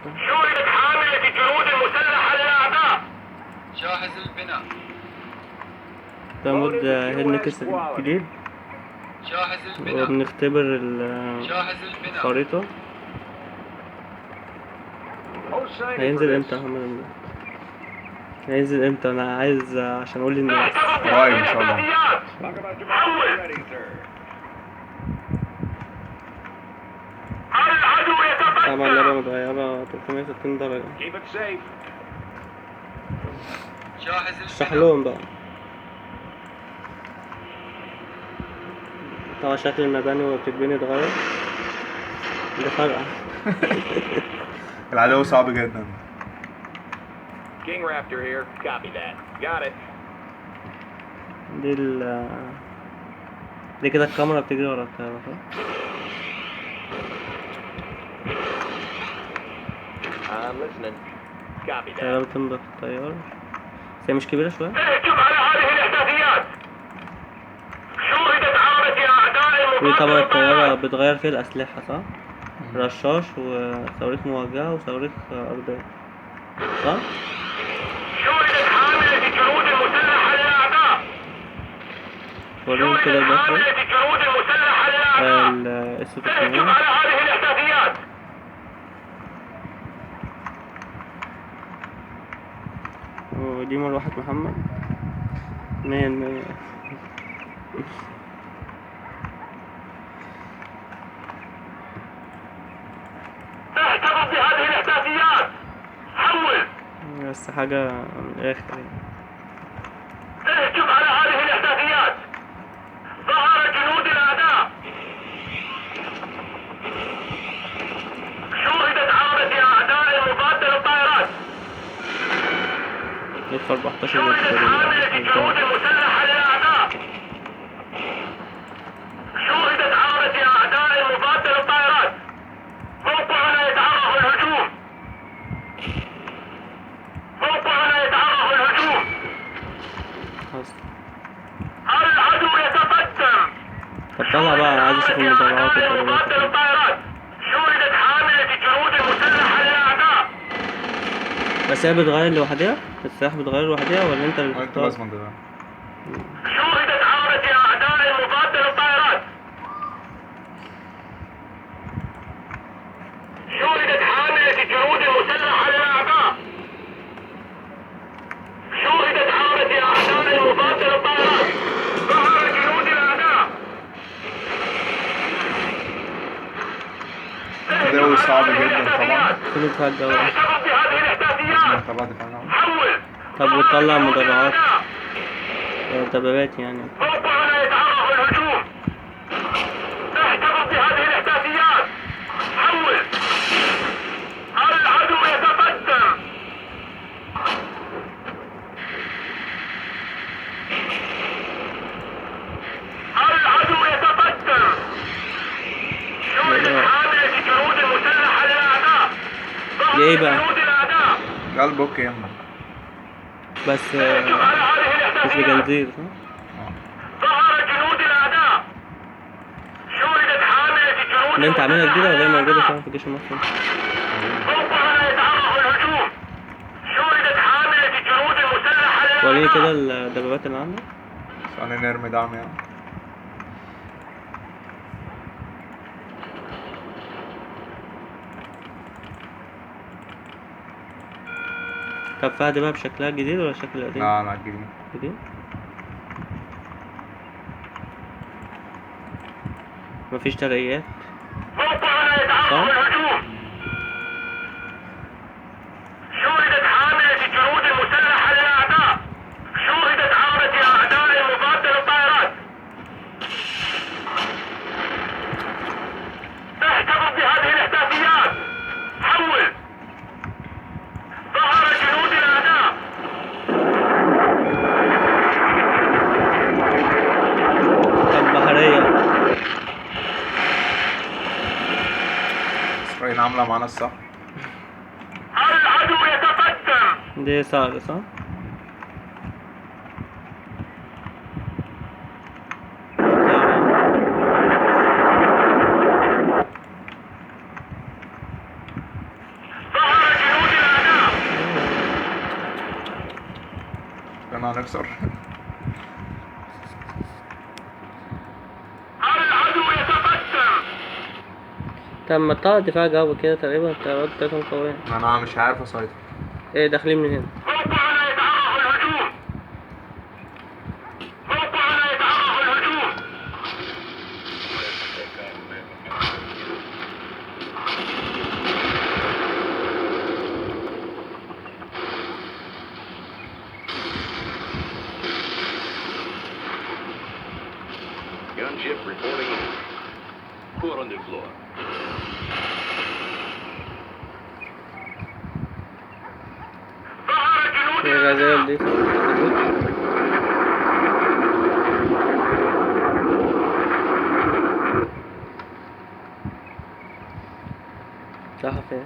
شوهدت حاملة الجنود المسلحة للأعداء. جاهز للبناء. ده mod هيل الجديد. جاهز للبناء. وبنختبر جاهز للبناء. الخريطة. هينزل امتى يا محمد؟ هينزل امتى؟ انا عايز عشان اقول للناس. قريب ان شاء الله. طبعا اللعبة متغيرة 360 درجة. جاهز اشرح للبناء. لهم بقى. طبعا شكل المباني وهي بتتبني اتغير. ده فرقة. العدو صعب جدا. King Raptor here. Copy that. Got it. دي ال دي كده الكاميرا بتجري ورا الطيارة صح؟ I'm listening. Copy الطيارة that. بتنبط في الطيارة، بس هي مش كبيرة شوية؟ اهجم على هذه الإحداثيات. شوهدت عارة أعداء ودي طبعا مقاتل الطيارة الطائرات. بتغير فيها الأسلحة صح؟ رشاش وصواريخ موجهة وصواريخ أرضية صح؟ شوهدت حاملة الجنود المسلحة للأعداء. وريهم كده شوهدت البحر. حاملة الجنود المسلحة للأعداء. ال اس اهجم 300. على هذه الإحداثيات. ودي مروحة محمد 100%. احتفظ بهذه الإحداثيات. حول. بس حاجة من الآخر يعني. اهجم على هذه الإحداثيات. ظهر جنود الأعداء. شوهدت عارة أعداء المضادة للطائرات. اف 14 شوهدت حاملة الجنود المسلحة للأعداء. شوهدت عارة أعداء المضادة للطائرات. موقعنا يتعرض للهجوم. موقعنا يتعرض للهجوم. حصل. العدو يتقدم. طب طلع بقى، انا عايز اشوف المدرعات والدبابات المضادة وكده. للطائرات. شوهدت حاملة الجنود المسلحة للأعداء. بس هي بتغير لوحدها؟ السلاح بيتغير لوحدها ولا انت اللي انت بتختار؟ لازم تغير. شوهدت عارة أعداء المضادة للطائرات. شوهدت حاملة الجنود المسلحة للأعداء. شوهدت عارة أعداء المضادة للطائرات. ظهر جنود الأعداء. العدو صعب جدا طبعا. كله دفاع الجوي. احتفظ بهذه لازم الإحداثيات. طبعا دفاعنا. حول. طب وتطلع مدرعات دبابات يعني. موقعنا يتعرض للهجوم. احتفظ بهذه الإحداثيات. حول. العدو يتقدم. العدو يتقدم. شوهدت حاملة الجنود المسلحة للأعداء. دي ايه بقى؟ جنود الأعداء. قلب اوكي يما. بس اهجم على هذه مش الإحداثيات. بجنزير صح؟ ظهر جنود الأعداء. شوهدت حاملة الجنود اللي انت عاملها جديدة ولا هي موجودة المسلحة فعلا في الجيش المصري؟ موقعنا يتعرض للهجوم. شوهدت حاملة الجنود المسلحة للأعداء. وريني كده الدبابات اللي عندك. ثواني نرمي دعم يعني. طب فهد بقى بشكلها الجديد ولا شكل القديم؟ لا لا الجديد. جديد؟ مفيش ترقيات موقعنا يتعرض صح؟ للهجوم. شوهدت حاملة الجنود المسلحة للأعداء. شوهدت عارة أعداء المضادة للطائرات. احتفظ بهذه الإحداثيات. حول. ظهر جنود الأعداء. طب بحرية. اسرائيل عامله معانا الصح. العدو يتقدم. دي صعبة صح؟ ظهر نخسر. العدو يتقدم. طب ما تطلع دفاع جوي كده، تقريبا الطيارات بتاعتهم قوية. انا مش عارف اسيطر. ايه داخلين من هنا؟ موقعنا يتعرض للهجوم. موقعنا يتعرض للهجوم. Gunship reporting in. Foot on the floor. ظهر جنود ايه الغزال دي؟ راحة فين؟